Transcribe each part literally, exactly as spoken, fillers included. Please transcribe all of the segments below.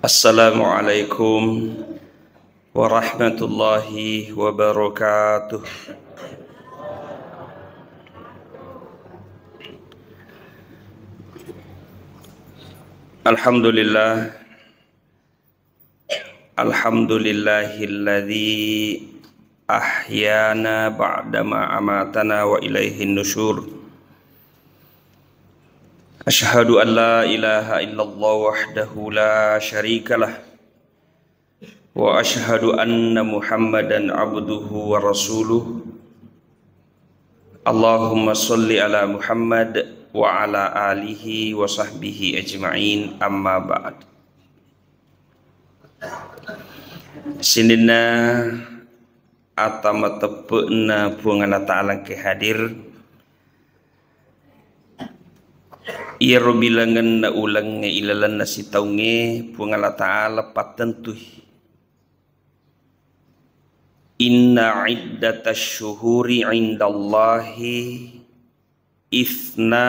Assalamualaikum warahmatullahi wabarakatuh. Alhamdulillah. Alhamdulillahilladzi ahyana ba'dama amatana wa ilaihin nusyur. Asyhadu an la ilaha illallah wahdahu la syarikalah. Wa asyhadu anna Muhammadan abduhu wa rasuluh. Allahumma shalli ala Muhammad wa ala alihi wa sahbihi ajma'in, amma ba'd. Sininna ata mateppe'na Puang Allah Ta'ala engke hadir. Iyaro bilangenna ulengnge ilalenna sitaungnge, Puang Allah Ta'ala pattentui. Inna iddatasy syuhuri indallahi itsna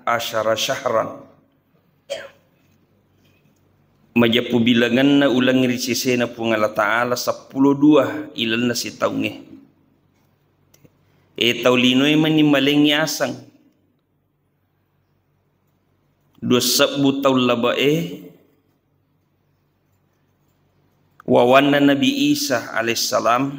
asyara syahran. Majeppu bilangenna uleng ri sesena Puang Allah Ta'ala seppulo dua ilenna sitaungnge. E, tau linoe mani malengngi aseng. Dua sebbu taung labe'e, wawanna Nabi Isa alaihissalam,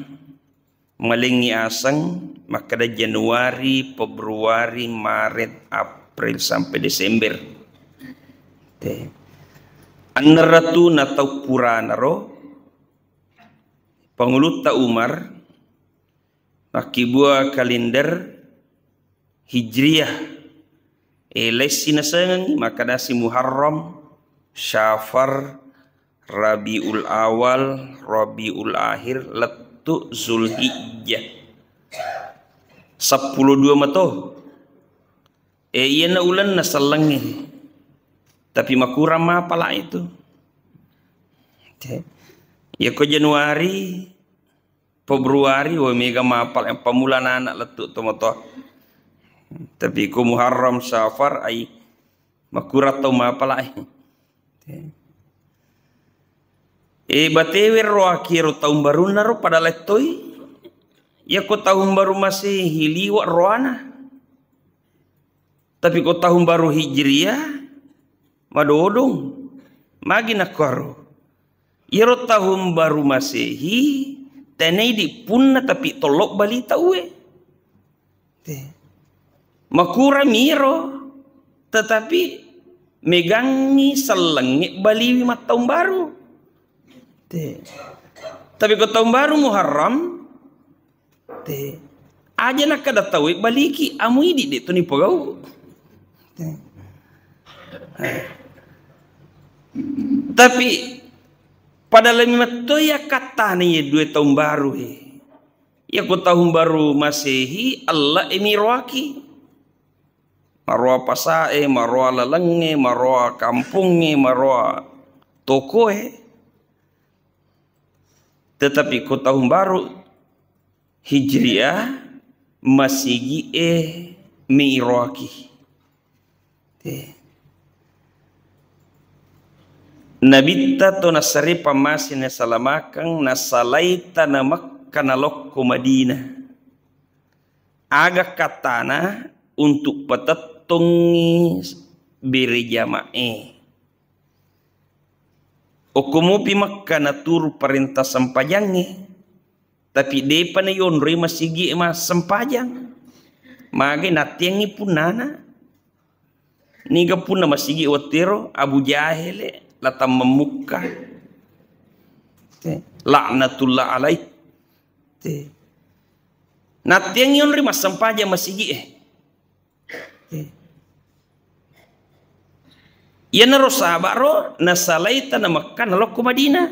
malengngi aseng, makkeda Januari, Februari, Maret, April, sampai Desember. Te. Anneratu na tau puranaro, Pangulutta Umar, makkibua kalender Hijriyah. E, lessi nasengengngi, makkedasi Muharram, Syafar, Rabiul Awal, Rabiul Akhir, lettu Zulhijjah. Seppulo dua mato. E, iyana ulenna sellengnge. Tapi makurang mapala itu. Te. Yako Januari, Februari, wa mega mapala, yang pamulana anak lettu tomatoa. Tapi ko Muharram, Safar, ai makurang tau mapala ai. E, batewe roaki ro taung barunna ro pada lettoi. Yako taung baru Masehi liwa roana. Tapi ko tahun baru Hijriah, madodong. Magi nakkuaro? Iyaro tahun baru Masehi, tenai di punna tapi tollo bali tauwe. Te. Makurami iyaro, tetapi megangngi sellengnge baliwi mattaung baru. Te. Tapi ko tahun baru Muharram, Te. Aja nakkeda tauwe baliki, amu idi de' to nipogau. Te. Eh. Tapi pada lemi metto iya kattana iya dua tahun baru e. Iya ko tahun baru Masehi, Allah e miroaki. Maroa pasae, maroa lalengnge, maroa kampongnge, maroa tokoe. Tetapi ko tahun baru Hijriah, masigi'e mi'roaki. Te. Nabitta to nasare pammase nasalamakeng, nasalai tana Mekka nalokko Madinah. Aga kattana untuk patettongngi bere jama'e. Okko mupi Mekka naturu parenta sempajangnge, tapi depa nayonroi masigi e massempajang. Magai nattiangngi punnana. Niga punna masigi e wettuero Abu Jahele, la tammemmukka. Te, laknatullah alaih. Te. Nattiangngi onroi massempajang masigi e. Eh. Iyanaro saba'ro nasalai tana Mekka nalokko Madinah.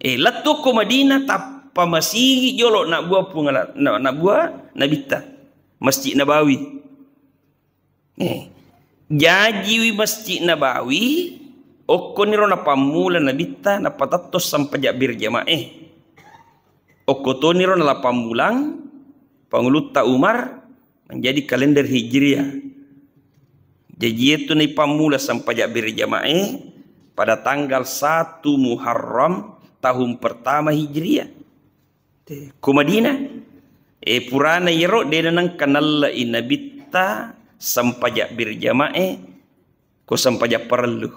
Eh, lettu ko Madinah tappa masigi jolo nabbua Puang Allah, na-, nabbua Nabitta. Masjid Nabawi. Eh. Jajiwi Masjid Nabawi, okkoniro napammula Nabitta napatetto sampaja berjamaah. Okko toniro nalapammulang Pangulutta Umar, menjadi kalender Hijriah. Jaji, iyatu naipammula sampaja bere jama'e, pada tanggal satu Muharram tahun pertama Hijriah. Te, ko Madinah. E, purana iyaro de' nengka nalle'i Nabitta sempajang berjamaah e, ko sempajang parellu.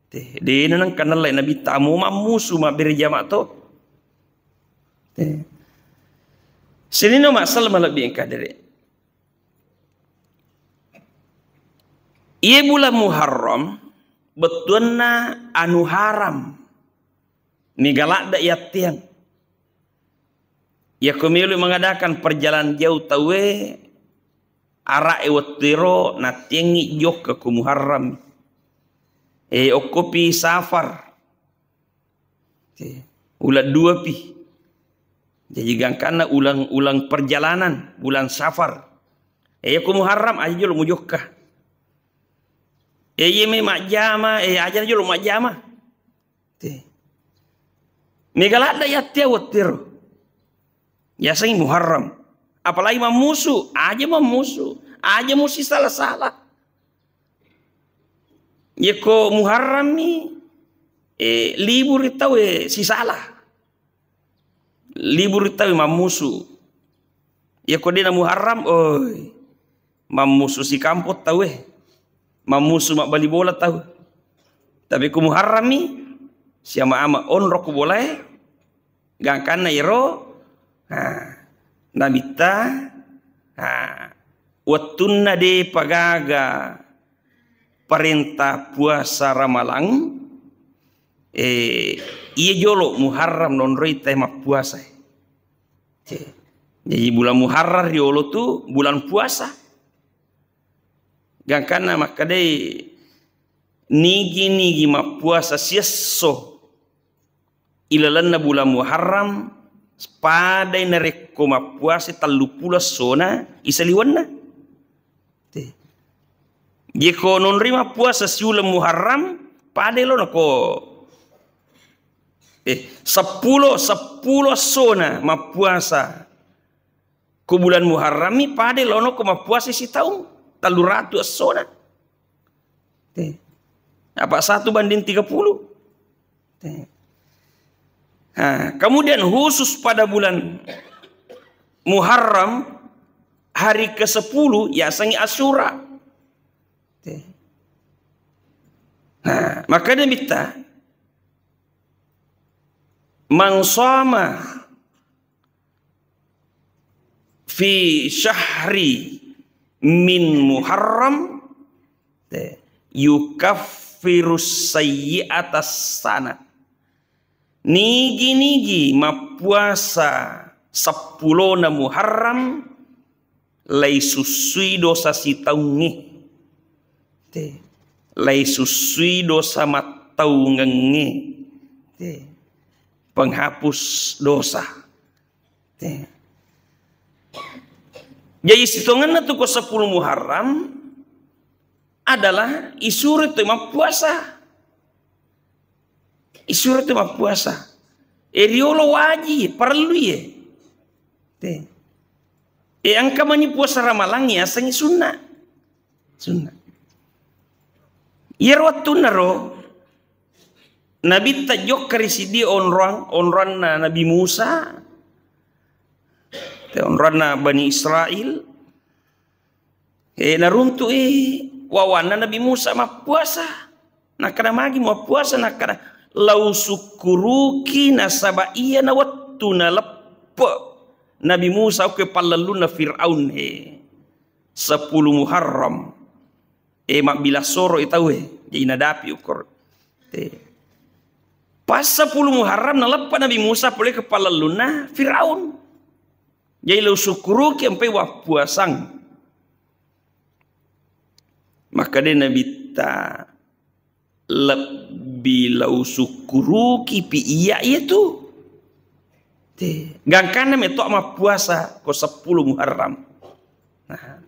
Te, de' nengka nalle'i Nabitta amo mammusu mabberjamaah to. Te. Sininna masalah malebbi engka dere. Iye bulan Muharram, bettuanna anu haram. Mega ladde' yatteang. Yako melo mengadakan perjalanan jauh tauwe, ara'e wettuero natteangngi jokka ko Muharram. E, okkopi Safar. Oke. Ulang dua pi. Jadi gangkanna ulang-ulang perjalanan, bulan Safar. E, ko Muharram aja jolo mujokka. E, iye me majjama, e, aja jolo majjama. Te. Mega ladde' yatteang wettuero. Yasengngi Muharram. Apalagi mammusu, aja mammusu, aja musi sala-sala. Yeko Muharram mi, e, libur tauwe sisala. Libur tauwe mammusu. Yeko dena Muharram, oi. Mammusu sikampong tauwe. Mammusu mabbali bola tau. Tapi ko Muharram mi, siama-ama onro ko bolae, gangkanna ero, ha, Nabitta, ha, wettunna de'pa gaga parenta puasa Ramalang, e, iye jolo Muharram nonroi tae mappuasa. Oke. Jadi bulan Muharram riolo tu bulan puasa. Gangkanna makkedai nigi-nigi mappuasa siesso ilalenna bulan Muharram, padai narekko mappuasa telluppulo essona isaliwenna. Te. Jeko nonri mappuasa siuleng Muharram, padai lo nako, eh, seppulo, seppulo essona mappuasa ko bulan Muharram mi, padai lono ko mappuasa sitaung, telluratu essona. Te. Apa satu banding tiga puluh. Te. Nah, kemudian khusus pada bulan Muharram, hari kesepuluh, yasengngi Asyura. Te. Nah, makanya Nabitta, "Man shoma fi syahri min Muharram, te, yukaffirus sayyi'ata sana." Nigi-nigi mappuasa seppulona Muharram, laisussui dosa sitaungnge. Te. Laisussui dosa mattaungengnge. Te. Penghapus dosa. Te. Jadi sitongenna tu ko sepuluh Muharram adalah isuro tu mappuasa. Isuro tu mappuasa. E, riolo waji, parellu ye. Te. E, engka mani puasa Ramalang yasengngi sunna. Sunna. Iyaro wettunna ro, Nabitta jokka ri siddi onroang, onroanna Nabi Musa, te, onroanna Bani Israel. E, naruntu'i wawanna Nabi Musa mappuasa. Nakkeda, "Magi mappuasa?" Nakkeda, "Lau sukkuruki nasaba iyana wettu naleppe Nabi Musa okko pallellunna Firaun, he, sepuluh Muharram." E, mabbilang soro i tauwe, jadi nadapi ukur. Te. Pas sepuluh Muharram naleppe Nabi Musa pole ke pallellunna Firaun. Jadi lau sukkuruki empai wappuasang. Maka de Nabitta, lebbi lau sukkuruki pi iya iya tu. Te, gangkanna meto mappuasa ko sepuluh Muharram. Nah.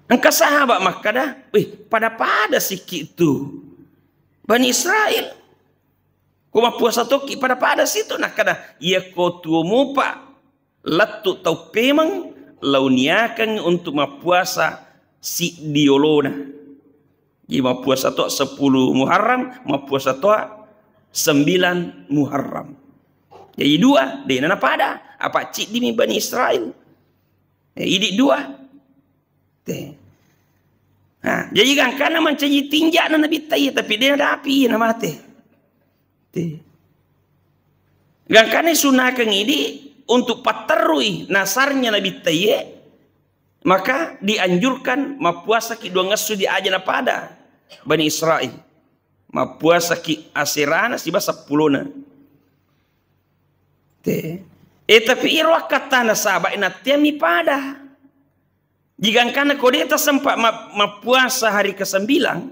Engka sahabat makkada, "Wih, pada-pada sikki tu Bani Israel. Ko mappuasa tokki pada-pada situ." Nakkada, "Iya ko tuo mupa lettu tau pemeng, launiakengngi untuk mappuasa siddi olona." Jadi mappuasa to sepuluh Muharram, mappuasa to sembilan Muharram. Jadi dua, dena napada. Apa ciddimi Bani Israel. Eh, idi dua. Te. Nah, jadi gangkana mancaji tinja'na Nabitta iya, tapi dena dapi iya namate. Te. Gangkana sunakeng idi untuk patterui nasarnya Nabitta iya, maka dianjurkan mappuasaki duangngessu di aja napada Bani Israel. Mappuasaki aserana siba seppulona. Te. Eh, tapi iro akkattana sahabat nattiammi pada. Jigangkana ko de tasempa ma-, mappuasa hari kesembilan,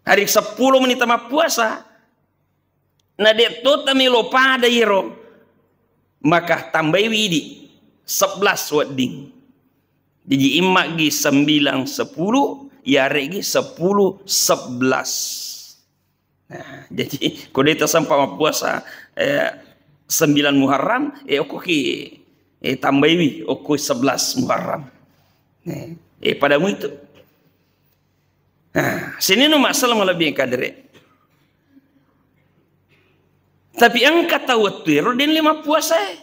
hari sepuluh menita mappuasa, na de to tamelo pada iro, maka tambaiwi idi sebelas wedding. Jadi immagi sembilan sepuluh, yaregi sepuluh sebelas. Nah, jadi ko de tasempa mappuasa, eh, sembilan Muharram, eh, okko ki, eh, tambaiwi okko sebelas Muharram. Eh, eh, padamu itu. Nah, sini no masalah lebih kadere. Tapi engka tau wettu ero den le mappuasa e.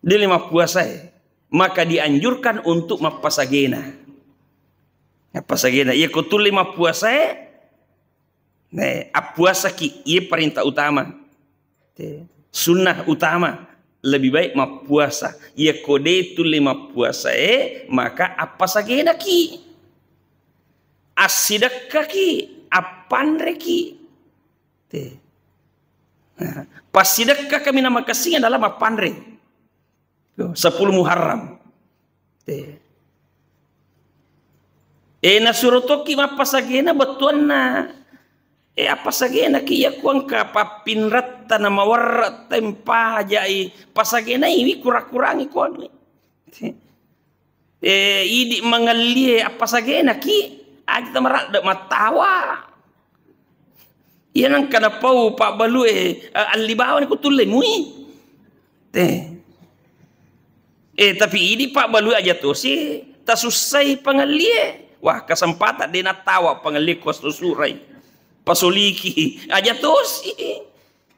Dele mappuasae, maka dianjurkan untuk mappasagena. Mappasagena. Iya ko tulle mappuasae, ne, appuasaki, iya parenta utama. Te, sunnah utama, lebih baik mappuasa. Iya ko de tulle mappuasae, maka appasagenaki. Assidekkaki, appanreki. Te. Nah, passidekka kami namakessing adalah mappanre. Tuh, sepuluh Muharram. Te. Eh, nasuro tokki mappasagena bettuanna. Eh, appasagena ki iya kuangka pappinretta na mawarra tempa jai pasagena iwi kura-kurangi kuanui. Te. Eh, idi mangellie appasagena ki, aja tamaradde mattawa. Iya nangka napau pabbalue, eh, alli bawani ku tulle mui. Te. Eh, tapi idi pabbalue aja tosi, tasussai pangellie. Wah, kesempatan de nattawa pangellie ko susurai. Pasoliki, aja tosi.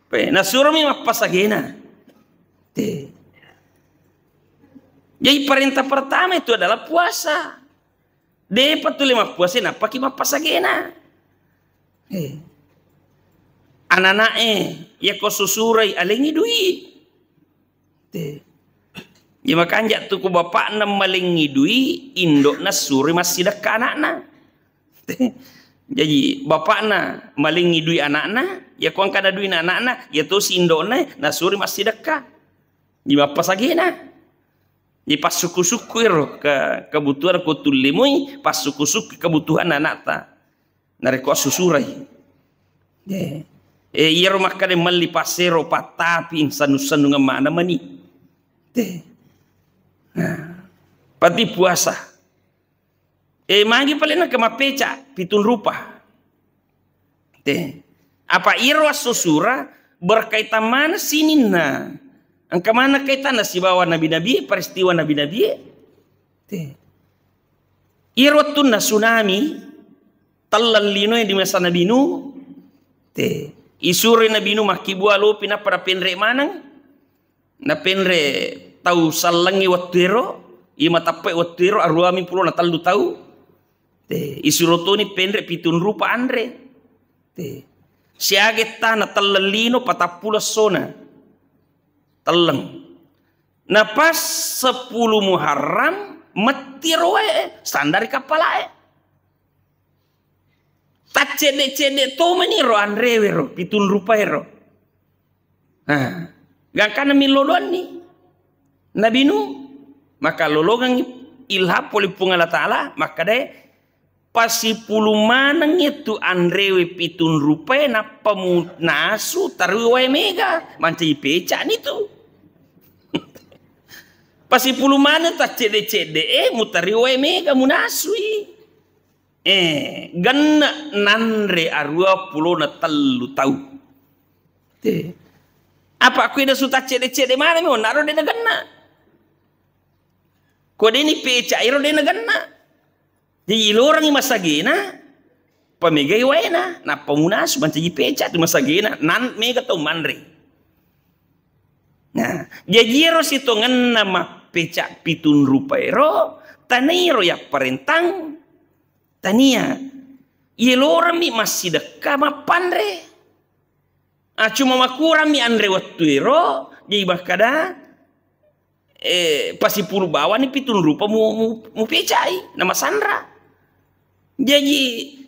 Pe, nasuromi mappasagena. Te. Jadi perintah pertama itu adalah puasa. Depa tuli mappuasa, nappaki mappasagena. Eh. Anana'e, yako susurai, alengi dui. Te. Iya makanja tu ku bapakna malengi dui, indokna suri massidekka anakna. Te. Jadi bapakna malengi dui anakna, yako engkana duina anakna, iya tosi indokna nasuri massidekka. Jadi mappasagena. Jadi passukku-sukku ero ke-, kebutuhan ko tulle mui, passukku-sukku kebutuhan anakta. Narekko assusurai. Eh, eh, iyaro makkeda melli passero pattapi sennung-sennungeng maneng mani. Te. Nah, pati puasa. Eh, magi pale nengka mappeca, pitung rupa. Te. Apa iyaro assusura berkaitan maneng sininna. Engka maneng kaitanna sibawa nabi-nabi, peristiwa nabi-nabi. Te. Iyaro wettunna tsunami, telleng linoe di masa Nabi Nuh. Te. Isuroi Nabi Nuh makkibua lopi nappa napenre maneng. Napenre tau sellengngi wettu ero, iya mateppe'i wettu ero, aruami pulo na tellu tau. Te, isuro toni penre pitung rupa anre. Te. Siaga ettana telleng lino patappulo essona. Telleng. Na pas sepuluh Muharram, metti ro wae, standar kappalae. Taccedde-cedde tomani ro anrewe ro, pitung rupae ro. Nah, gangkanna millo doanni Nabi Nuh, maka lolongengngi ilham pole Puang Allah Ta'ala, makkedae, pasipulung manengngi tu anrewe pitung rupae, nappa munasu tarui wae mega, mancaji pecani tu. Pasipulung maneng taccedde-cedde e, mutarui wae mega, munasui. Eh, genne nanre arua pulona tellu tau. Te. Apa kui nasu taccedde-cedde maneng mi, onnaro de nagenna. Ko deni peca iro de nagenna. Jadi ilorangngi masagena, pamegai waena, nappa munasu mancaji peca tu masagena, nan mega tau manre. Nah, jaji ero sitongenna mappeca pitung rupa ero, tanairo yapparentang, tania. Ieloremmi massidekka mappanre. Ah, cuma makurammi anre wettu ero, jadi makkada, eh, pasipulu bawani pitung rupa mu, mu, mupecai, namasanra. Jaji,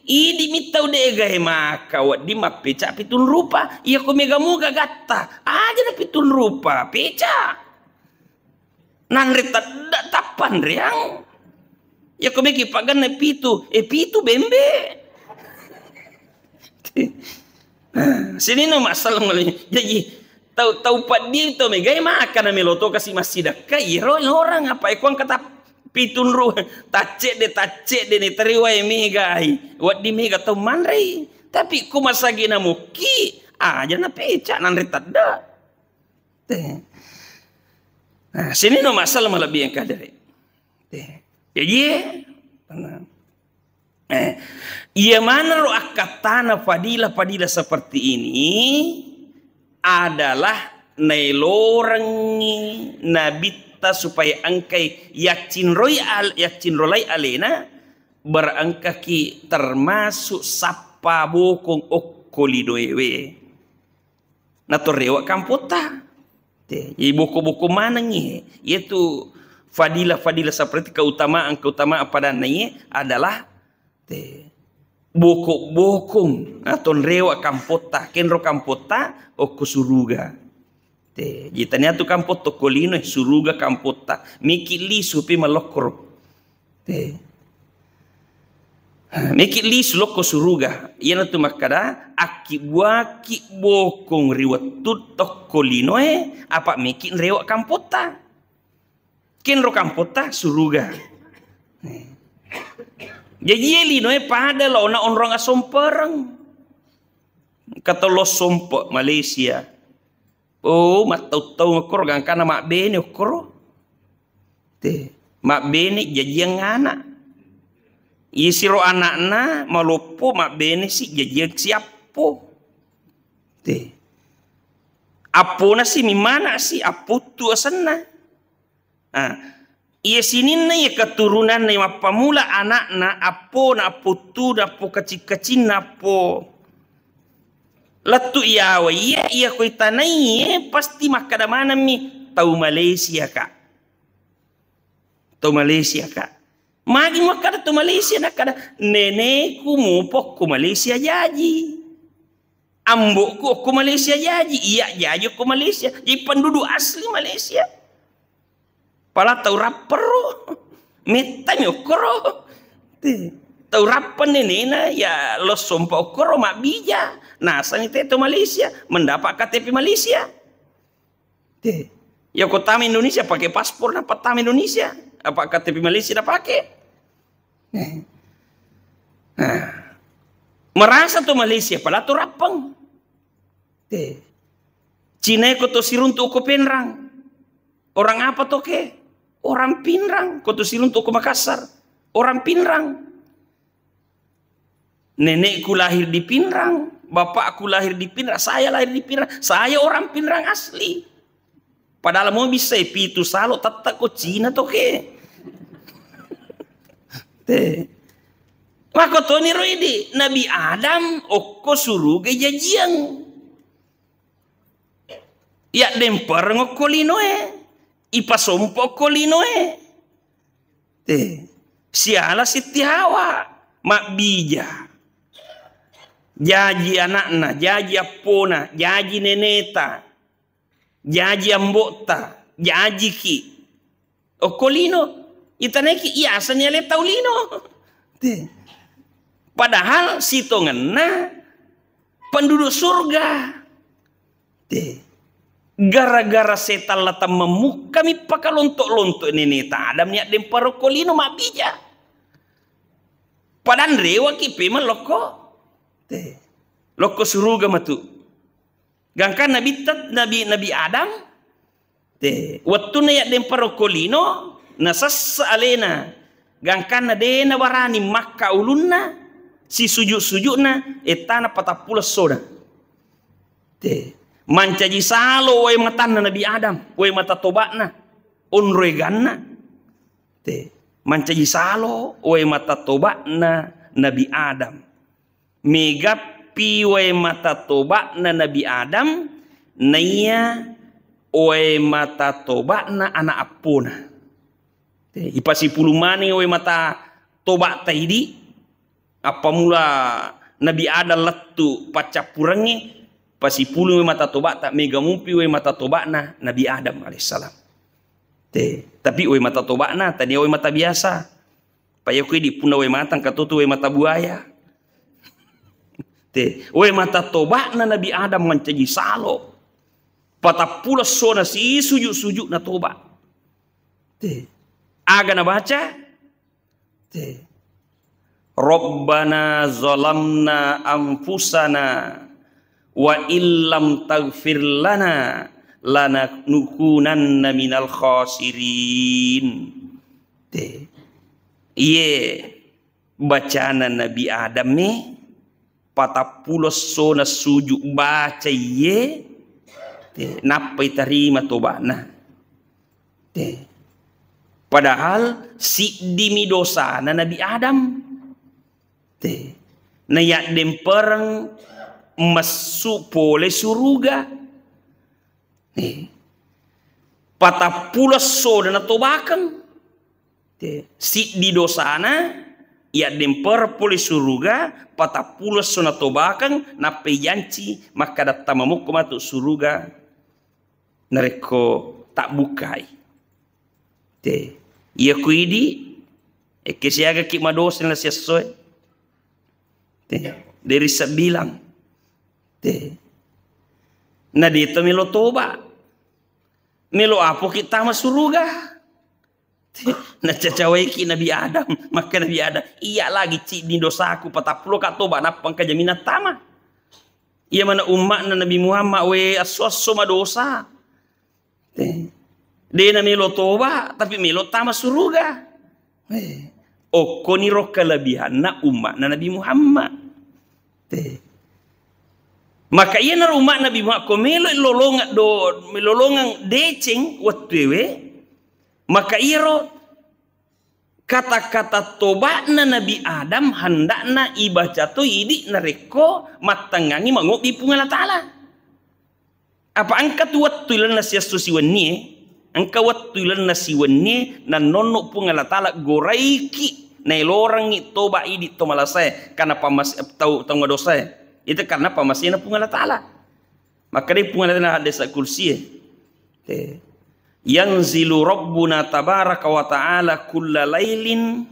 idi mittau de'gae maka wedding mappeca pitung rupa. Iya ko mega muga gatta, aja na pitung rupa, peca. Nanre tedda tappanreang. Iya ko meki paganna pitu, eh, pitu bembe. Sininna masalah mulai. Jaji, tau, tau paddi to megai maka na melo to kasi massidekka, iro orang apa eko angka tap-, pitung ru-, taccedde, taccedde ni teri wae megai. Wedding mega tau manrei. Tapi ko masagena mukki, aja na peca nanre tedda. Te. Nah, sininna masalah malebbi engka dere. Te. Jaji, eh, iya maneng ro akkattana fadilah-fadilah seperti ini adalah nailorengngi nabitta supaya engkai yaccinroi al-, yaccinrolai alena, berengkaki termasuk sappa bokong okko linoewe. Natorrewa kampotta. Te, jadi boko-boko manengngi. Iyatu fadilah-fadilah seperti keutamaan-keutamaan padanna iye adalah, te, boko-bokong natonrewa kampotta, kenro kampotta okko suruga. Te, jadi tania tu kampotta okko lino, suruga kampotta. Miki lisu pi malokkoro. Te. Meki lisu lokko suruga. Iyanatu makkada, akkibuaki bokong ri wettu tokko linoe, apa meki nrewa kampotta. Kenro kampotta suruga. Jaji iye linoe pada laona onrong asompereng. Kata lo sompe Malaysia. Oh, mattau-tau okkoro gangkana mabbene okkoro. Te, mabbene jajiang anak. Isiro anakna maloppo mabbene si jajiang siappo. Te. Appona si mimana si apputtu asenna. Ah, iya sininna iya keturunanna iya mappamula anakna, appona, apputtuna, appo kacing-kacinna, appo lettu iyawa iya, iya koi tanaiye pasti makkada manammi tau Malaysia ka. Tau Malaysia ka. Magi makkada tau Malaysia, nakkada neneku mupokko Malaysia jaji. Ambokku okko Malaysia jaji, iya jaji okko Malaysia. Jadi penduduk asli Malaysia. Pala tau rappero. Mettami okkoro. Te. Tau rappeng nenena ya lossompa okkoro mabbija. Nasani te to Malaysia, mendapat K T P Malaysia. Te. Ya ko tama Indonesia pakai paspor na patama Indonesia. Apa K T P Malaysia na pakai. Eh. Nah. Merasa to Malaysia pala to rappeng. Te. Cina ko to siruntu ko Penrang. Orang apa to ke? Orang Pinrang. Ko to siruntu ko Makassar. Orang Pinrang. Nenekku lahir di Pinrang, bapakku lahir di Pinrang, saya lahir di Pinrang, saya orang Pinrang asli. Padahal mau bisa pitu salo tetap ko Cina to ke. Te. Mako toni roidi Nabi Adam okko suruga jajiang. Ya dempereng okko linoe, ipasompo okko linoe. Te, siala Sitti Hawa, mabbija. Jaji anakna, jaji appona, jaji neneta, jaji ambo'ta, jajiki. Okko lino, itanaiki iasani ale tau lino. Te. Padahal sitongenna penduduk surga. Te. Gara-gara setan latang memmukkami pakalonto-lonto neneta Adam nia dempa rokko lino mabbija. Padanrewaki pemeng lokko. Te. Lokko suruga matu. Gangka Nabi, Nabi, Nabi Adam, te, wettunna yaddempa rokko lino, nasessa alena. Gangkanna de' nabarani makka ulunna, sisujud-sujudna, ettana patappulo essona. Te. Mancaji salo wae matanna Nabi Adam, wae mata toba'na, onroe ganna. Te. Mancaji salo wae mata toba'na Nabi Adam. Megappi wae mata toba'na Nabi Adam, naiya wae mata toba'na ana' appona. Te, ipasipulung maneng wae mata toba'ta idi, appammula Nabi Adam lettu paccappurengnge, pasipulung wae mata toba'ta, mega mumpi wae mata toba'na Nabi Adam alaihissalam. Te, tapi wae mata toba'na, tania wae mata biasa. Payakku idi punna wae mata, engka totu wae mata buaya. Te, wae mata toba'na Nabi Adam mancaji salo. Patappulo essona sisujud-sujudna toba. Te. Aga nabaca? Te. Rabbana zalamna anfusana wa illam taghfir lana lanakunanna minal khasirin. Te. Iye bacana Nabi Adam e, patappulo essona sujud baca iye, te, nappai tarima tobana. Te. Padahal siddimi dosana Nabi Adam. Te. Nayaddempereng messu pole suruga. Eh. Patappulo essona natobakeng. Te, siddi dosana, yaddempereng pole suruga, patappulo esso natobakeng, nappai janci makkada tama mokko matu suruga narekko tabbukkai. Te, iya ku idi, ekke siagaki madosa na siessoe. Te, de' rissebbilang. Te. Na de' to melo toba. Melo apoki tama suruga. Te. Nacacawaiki Nabi Adam. Makka Nabi Adam, iya lagi ciddi dosaku, patappulo ka toba, nappa engka jaminan tama. Iya mana umma'na Nabi Muhammad, we, esso-esso madosa. Eh, de' namelo toba, tapi melo tama suruga. Eh, okkoniro kelebihanna umma'na Nabi Muhammad. Eh. Maka iyanaro umma'na Nabi Muhammad, ko melo lolongeng do, lolongeng deceng wettuewe, maka iyaro kata-kata toba'na Nabi Adam hendakna ibaca to idi narekko mattengngangi mangobbi Puang Allah Ta'ala. Apa engka tu wettu ilenna siesso siwennie, engka wettu ilenna siwennie nannonno Puang Allah Ta'ala goraiki, naelorengngi toba idi to malasae, karena pammas-, tau, tau madosae. Itu karena pammasena Puang Allah Ta'ala. Makkedai Puang Allah Ta'ala hadis kursie. Te. Yanzilu Rabbuna tabaraka wa ta'ala kulla lailin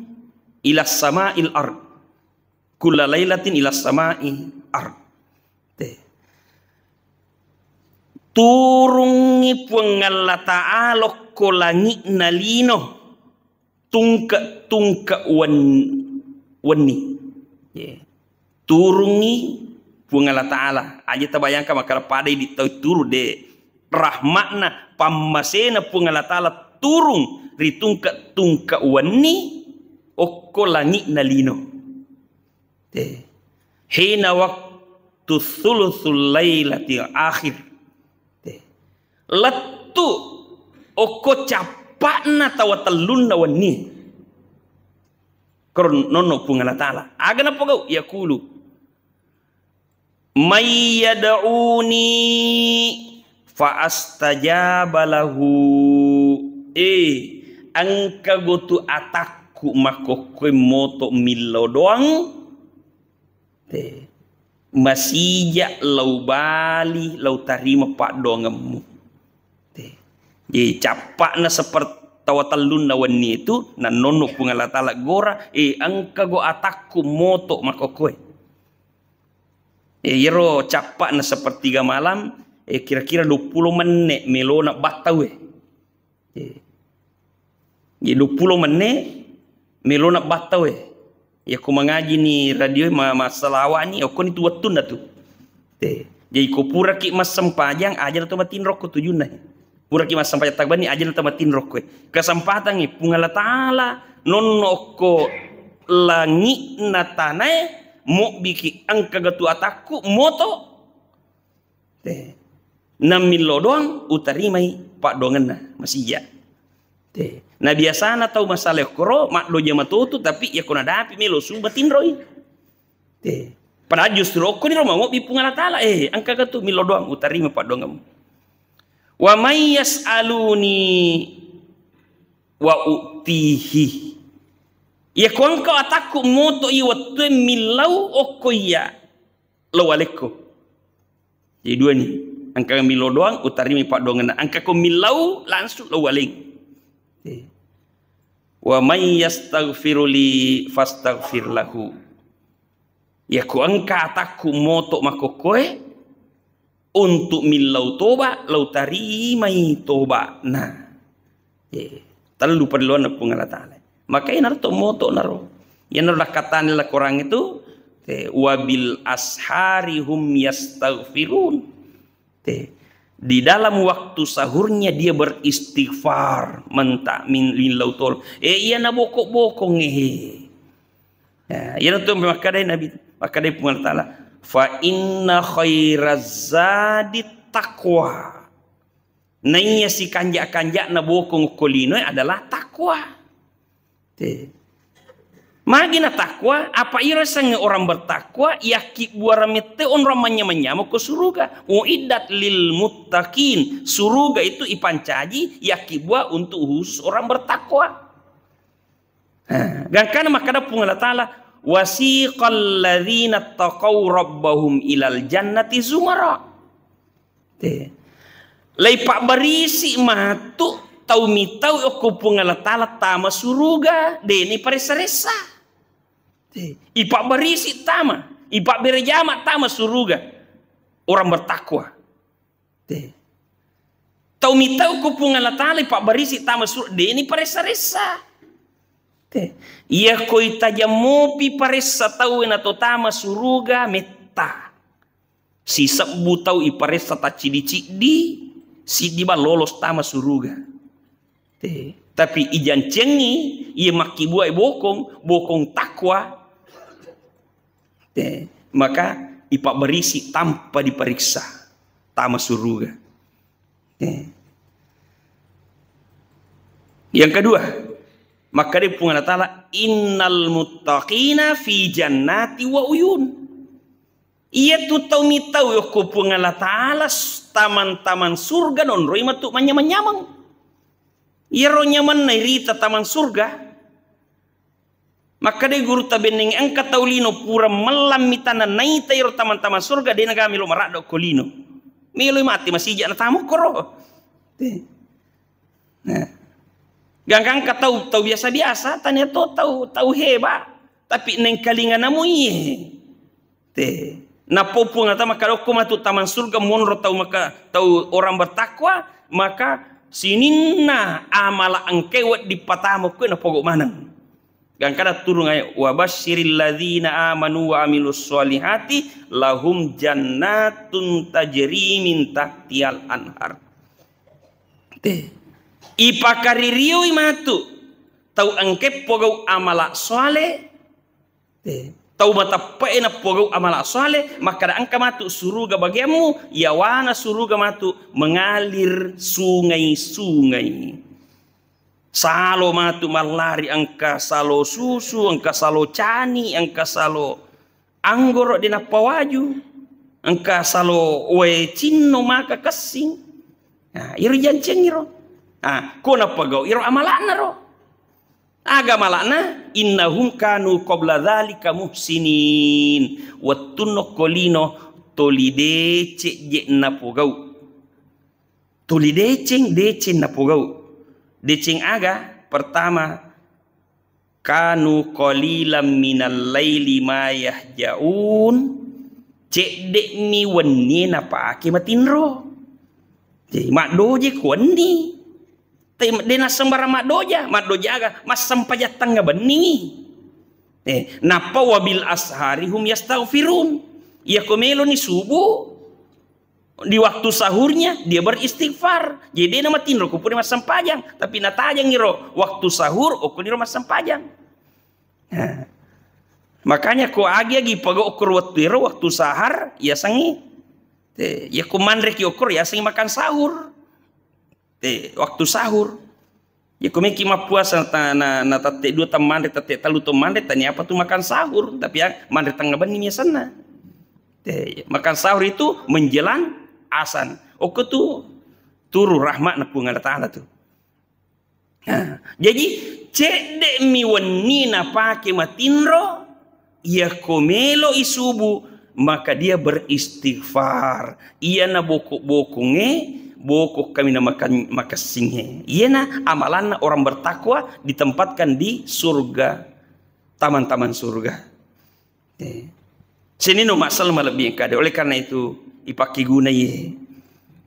ila sama'il ard. Kulla lailatin ila sama'il ard. Te. Turungngi Puang Allah Ta'ala ko langi'na lino. Tungke-tungke wen-, wenni. Ye. Turungngi Puang Allah Ta'ala. Aja tabayangkan makkada pada idi tau turung de. Rahmatna, pammasena Puang Allah Ta'ala turung ri tungke-tungke wenni okko langi'na lino. Te. Hina waktu thuluthul lailatil akhir. Te. Lettu okko cappa'na tawa tellunna wenni. Koro nonno Puang Allah Ta'ala. Aga napogau? Yaqulu, "May yad'uni fa astajaba lahu." Eh, engka gotu atakku makkokkoe moto millau doang. Te. Masija lao bali, lao tarima paddoangemmu. Te. Jadi, cappa'na seperti tawa tellunna wenni itu, nannonno Puang Allah Ta'ala gora, eh, engka go atakku moto makkokkoe. Eh, iyaro cappa'na sepertiga malam, eh, kira-kira duappulo menne melona battau e. Eh. Jadi duappulo menne melona battau e. Yakko mangaji ni radio e, ma-, massalawani, okkoni tu wettunna tu. Te. Jadi ko puraki massempajang, aja to matinro ko tujunna. Puraki massempajang tagbenni, aja na tamatinro koe. Kesempatangngi Puang Allah Ta'ala nonno okko langi'na tanae, mobbiki engka gatu atakku moto. Te. Nammillau doang utarimai paddoangenna masija. Te. Na biasana tau masala okkoro maddoja matotu, tapi iyako nadapi melo suba tinroi. Te. Padahal justru okkoniro mamobbi Puang Allah Ta'ala, eh, engka gatu millau doang utarima paddoangemmu. Wa may yas'aluni wa u'tihi. Iyako engka atakku moto i wettue millau okko iya lo walekko. Jadi dua ni, engka millau doang utarima paddoangenna, engka ko millau langsung lo waleng. Te. Wa may yastaghfiru li fastaghfir lahu. Iyako engka atakku moto makkokkoe untuk millau toba, lau tarimai toba. Nah, eh, tellu parelluanna Puang Allah Ta'ala. Maka iyanaro to moto naro. Iyanaro nakkatani la Quran itu, eh, wabil asharihum yastaghfirun. Te. Di dalam waktu sahurnya dia beristighfar, menta min-, millau tol. Eh, iya nabokok-bokong, eh. Ya, iya tu makkadai Nabi, makkadai Puang Allah Ta'ala, "Fa inna khairaz zadi taqwa." Naiya sikanja-kanjana bokong ko linoe adalah takwa. Te. Magi na takwa, apa iro sengnge orang bertakwa, yakkibbuarang mette onrong manyameng-nyameng ko suruga. Uiddat lil muttaqin. Suruga itu ipancaji, yakkibua untuk khusus orang bertakwa. Nah, gangkana makkada Puang Allah Ta'ala, "Wasiqal ladzina taqaw rabbahum ilal jannati zumara." Te. Lai pabbarisi matu tau mitau okko Puang Allah Ta'ala tama suruga, deni paressa-ressa. Te. Ipabbarisi tama, ipabbere jama tama suruga. Orang bertakwa. Te. Tau mitau ko Puang Allah Ta'ala pabbarisi tama suruga, deni paressa-ressa. Te. Iya koi tajammopi paressa tau na to tama suruga metta. Sisebbu tau iparessa tacciddi-ciddi, siddi bang lolos tama suruga. Te. Tapi ijancengi iya makkibua bokong, bokong takwa. Te, maka ipabbarisi tanpa diperiksa, tama suruga. Te. Yang kedua, makkadai Puang Allah Ta'ala, "Innal muttaqina fi jannati wa uyun." Iya tu tau mitau yokko Puang Allah Ta'ala s-, taman-taman surga nonroi matu manyameng-nyameng. Iyaro nyamenna irita taman surga. Makkadai gurutta benneng, engka tau lino pura mellammi taneng naita iro taman-taman surga, de nagami lo maraddo ko lino. Meloi mate masija na tamu koro. Te. Nah. Gangka engka tau, tau biasa-biasa, tania to tau, tau heba, tapi nengkalinga namu iye. Te. Nappo Puang Allah Ta'ala makkadokko matu taman surga monro tau maka, tau orang bertakwa, maka sininna amala engkai wedding patama kuwe napogo maneng. Gangkana turung ayat, "Wa basyiril ladzina amanu wa amilus solihati lahum jannatun tajri min tahtihal anhar." Te. Ipakaririoi matu tau engke pogau amala soale. Te. Tau mateppe'e napogau amala soale, makkada engka matu suruga bagiammu, yawana suruga matu mengalir sungai-sungai. Salo matu mallari, engka salo susu, engka salo cani, engka salo anggoro de nappa waju, engka salo wae cinno maka kessing. Nah, iro janceng iro. Ah, ko napagau iro amala'na ro. Aga amala'na? Innahum kanu qabla dzalika muhsinin. Wettunna okko lino toli deceng je napogau. Tuli deceng, deceng napogau. Deceng aga? Pertama, kanu qalilan minal laili ma yahjaun. Cedde'mi wennie napake matinro. Jadi, maddoje ko wenni. Te-, de nassembarang maddoja, maddoja aga? Massempajang tengnga benni. Eh, nappa wabil ashari hum yastaghfirun. Iya ko meloni subuh, di waktu sahurnya dia beristighfar. Jadi dia namatinro ko pura massempajang, tapi natajangi ro waktu sahur, okko niro massempajang. Nah, makanya ko agi-agi paga okko wettu ero waktu sahar, yasengngi. Te, ya ko manre ki okko yasengngi makan sahur. Te, waktu sahur. Ya ko meki mappuasa ta-, na, na tette dua tammanre, tette tellu tammanre, tania apa tu makan sahur, tapi ya manre tengnga benni biasanna. Te, makan sahur itu menjelang asan. Okko tu turu rahmat na Puang Allah Ta'ala tu. Nah, jadi cedde'mi wenni napake matinro, iya ko melo isubu, maka dia beristighfar. Iyana boko-bokongnge, boko kami na makan-, makessingnge. Iyana amalanna orang bertakwa ditempatkan di surga, taman-taman surga. Eh. Sininna masalah malebbi engkade. Oleh karena itu, ipakkegunai.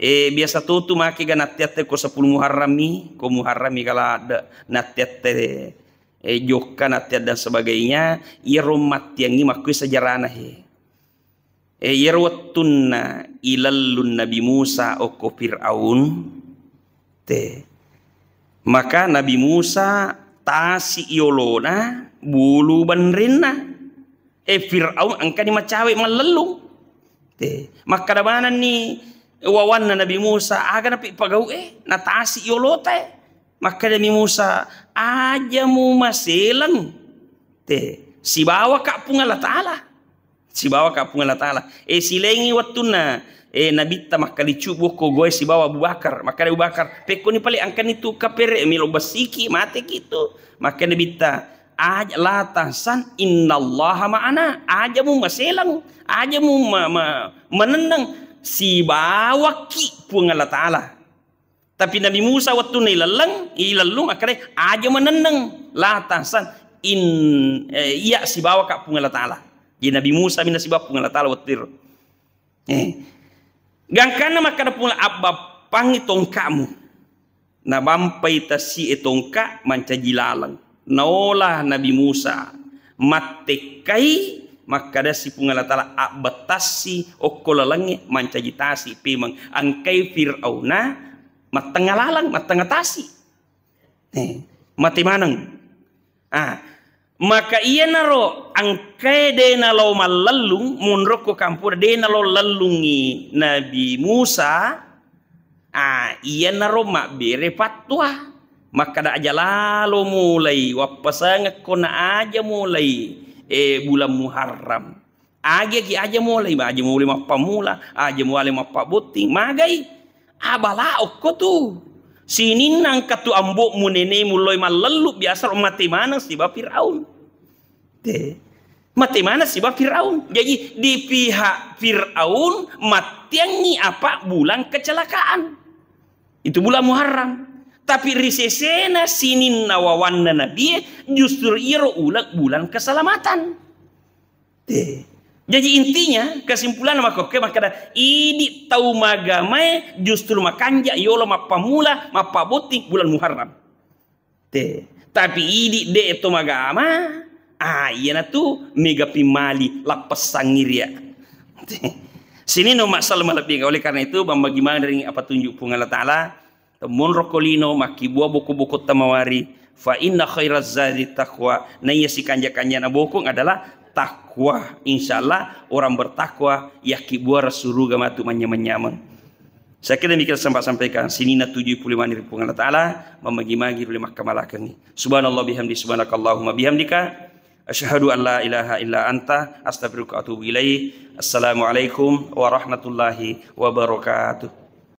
Eh, biasa to tu make ga nattiatte ko sepuluh Muharram mi, ko Muharram mi kala de-, nattiatte, eh, jokka nattiat dan sebagainya, iyaro mattiangngi makkui sejarahna he. Eh, iyaro wettunna ilellung Nabi Musa okko Fir'aun, te. Maka Nabi Musa tasi yolona bulu banrenna. Eh, Fir'aun engkani macawe mallellung. Te, makkada manenni wawanna Nabi Musa, "Aga napi pagau e, natasi yolota e." Makkadami Musa, "Aja mu maseleng. Te, sibawa ka Puang Allah Ta'ala." Sibawa ka Puang Allah Ta'ala. Eh, silengi wettunna, eh, Nabitta makkaliccu bokko goe sibawa Abu Bakar. Makkada Abu Bakar, "Pekkoni pale angkani tu kapere melo bessiki, mate kitu." Makkada Nabitta, "Aj-, la tahzan, innallaha ma'ana." Aja mu maseleng, aja mu ma-, ma-, manenneng, sibawakki Puang Allah Ta'ala. Tapi Nabi Musa wettunna ilelleng, ilellung, akkeda, "Aja manenneng, la tahzan, in-, eh, iya sibawa ka Puang Allah Ta'ala." Jadi Nabi Musa minna sibawa Puang Allah Ta'ala wettu ero. Eh. Gangkanna makkada Puang, "Abbappangngi tongka'mu." Nabampai tasi'e tongka mancaji laleng. Naola Nabi Musa mattekkai, makkadasi Puang Allah Ta'ala, "Abbettassi okko lalengnge mancaji tasi pemeng." Engkai Fir'auna mattengnga laleng, mattengnga tasi. Eh, mate maneng. Ah, maka iyanaro engkae de nalo mallellung, monro ko kampung de nalo lellungi Nabi Musa, ah, iyanaro mabbere fatwa. Makkada aja lalo mulai, wappasangekko na aja mulai, eh, bulan Muharram. Agi-agi aja mulai, aja mulai mappammula, aja mulai mappabotting, magai. Abala okko tu. Sininna engka tu ambo'mu, nenemu loi mallellu, biasa ro mate maneng siba Firaun. Te. Mate maneng siba Firaun. Jadi di pihak Firaun matteangngi apa bulan kecelakaan. Itu bulan Muharram. Tapi ri sesena sininna wawanna nabie justru iyaro uleng bulan keselamatan. Te. Jadi intinya, kesimpulanna makkokkoe makkeda, idi tau magamae justru makanja yolo mappammula, mappabotting bulan Muharram. Te. Tapi idi de to magama, ah, iyanatu mega pimmali lappessangngi ria. Te. Sininna umma selleng malebbi. Oleh karena itu, mammagi maneng ri apa tunjuk Puang Allah Ta'ala, monro ko lino, makkibua boko-bokotta mawari, fa inna khairaz zadi taqwa, naiya sikanja-kanjana bokong adalah takwa. Insyaallah orang bertakwa yakkibuareng suruga matu manyameng-nyameng. Saya kira demikian sempat sampaikan. Sininna tuju pulih mani ri Puang Allah Ta'ala, mamagi-magi rule makkamalakengi. Subhanallah bihamdi, subhanakallahumma bihamdika. Asyhadu an la ilaha illa anta, astaghfiruka wa atubu ilaik. Assalamualaikum warahmatullahi wabarakatuh.